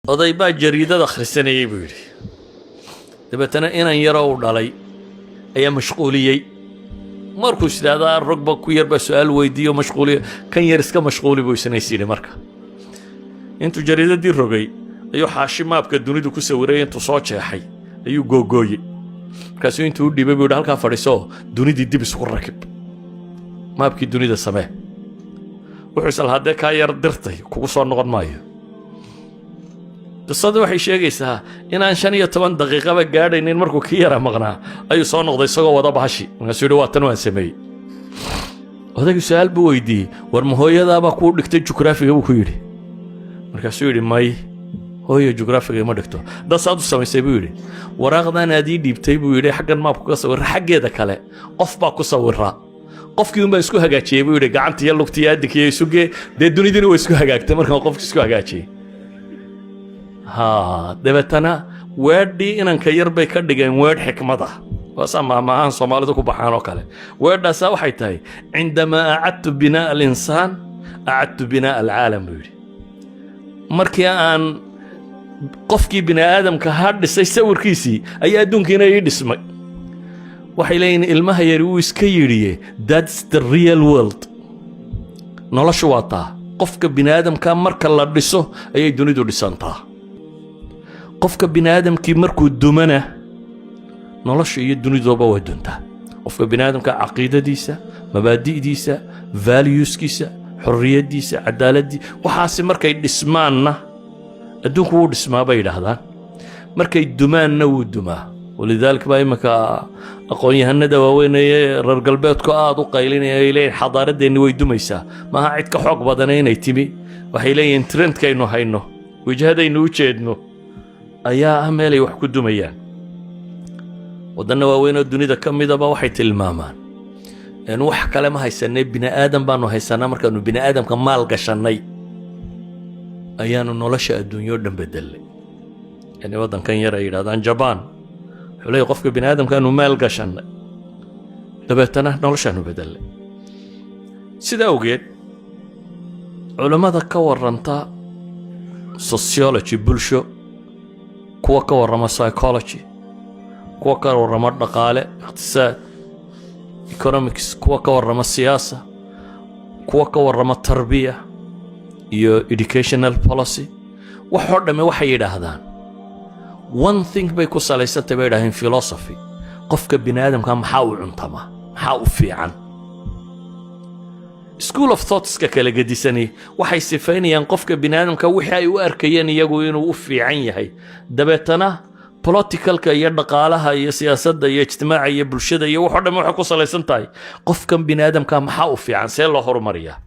Oday baa jariidad akhrisanayay, buu yidhi. Dabeetana inan yaroo u dhalay ayaa mashquuliyey. Markuu is idhaahdaa rogba ku yar baa su-aal weydiiyo, mashquuliyo kan yar, iska mashquuli buu isna is yidhi. Marka intuu jariidaddii rogay ayuu xaashi maabka dunidu ku sawiray intuu soo jeexay ayuu googooyey. Markaasuu intuu u dhiibay buu yidhi, "Halkaa fadhiisoo dunidii dib isugu rakib, maabkii dunida samee." Wuxuu islahaa, dee kaa yar dirtay kugu soo noqon maayo. Qisada waxay sheegaysaa inaan 15 daqiiqaba gaadhaynin markuu kii yara maqnaa ayuu soo noqday isagoo wada bahashi. Markaasuu yidhi, "Waa tan, waan sameeyey." Odaygu su-aal buu weydiiyey. "War ma hooyadaabaa kuu dhigtay jugraafiga?" buu ku yidhi. Markaasuu yidhi, "May, hooyo jugraafiga ima dhigto." "Dasaad u samaysay?" buu yidhi. "Waraaqdan aad ii dhiibtay," buu yidhi, "xaggan maabku ka sawira, xaggeeda kale qof baa ku sawira. Qofkii un baan isku hagaajiyey," buu yidhi, "gacanta iyo lugta iyo addinka iyo isugee. Dee dunidina way isku hagaagtay markaan qofki isku hagaajiyey." Ha dabeetana weedhii inanka yar bay ka dhigeen weedh xikmad ah. Waasaa maahmaahaan Soomaalidu ku baxaan oo kale. Weedhaasaa waxay tahay, "عندما أعدت بناء الإنسان أعدت بناء العالم," buu yidhi. Markii aan qofkii bini aadamka ha dhisay sawirkiisii ayaa adduunkiina ii dhismay. Waxay leeyihin, ilmaha yari wuu iska yidhiye, that's the real world. Noloshu waa taa. Qofka bini aadamka marka la dhiso ayay dunidu dhisantaa. Qofka bini aadamkii markuu dumana, nolosha iyo duniduba way duntaa. Qofka bini aadamka caqiidadiisa, mabaadi'diisa, valueskiisa, xorriyaddiisa, cadaaladii, waxaasi markay dhismaanna adduunku wuu dhismaa, bay yidhaahdaan. Markay dumaanna wuu dumaa. ولذلك baa iminka aqoon-yahanada waaweyn ee reer galbeedku aada u qaylinaya, ay leeyihin xadaaraddeenni way dumaysaa. Maaha cid ka xoog badana inay timi. Waxay leeyihiin trendkaynu hayno, wajahadaynu u jeedno ayaa ah meelay wax ku dumayaan. Waddanna waaweyn oo dunida ka midaba waxay tilmaamaan in wax kale ma haysanay, bini aadam baanu haysanaa. Markaanu bini aadamka maal gashannay ayaanu nolosha adduunyo dhan bedelnay. Yani waddankan yar ay yidhahdaan Jabaan wuxuu leeyahy, qofka bini aadamkaanu maal gashannay, dabeetana noloshaanu bedelnay. Sida awgeed culammada ka warranta sociology, bulsho, kuwa ka warrama psychology, kuwa ka warrama dhaqaale, iqtisaad, economics, kuwa ka warrama siyaasa, kuwa ka warrama tarbiya iyo educational policy, waxoo dhamme waxay yidhaahdaan one thing bay ku salaysantay, bay yidhahdeen, philosophy: qofka bini aadamka maxaa u cuntamaa, maxaa u fiican? School of thoughtska kala gedisani waxay sifaynayaan qofka bini aadamka wixii ay u arkayeen iyagu inuu u fiican yahay. Dabeetana politicalka iyo dhaqaalaha iyo siyaasadda iyo ijtimaaca iyo bulshada iyo waxoo dhan waxay ku salaysan tahay qofkan bini aadamka maxaa u fiican, see loo horumariyaa.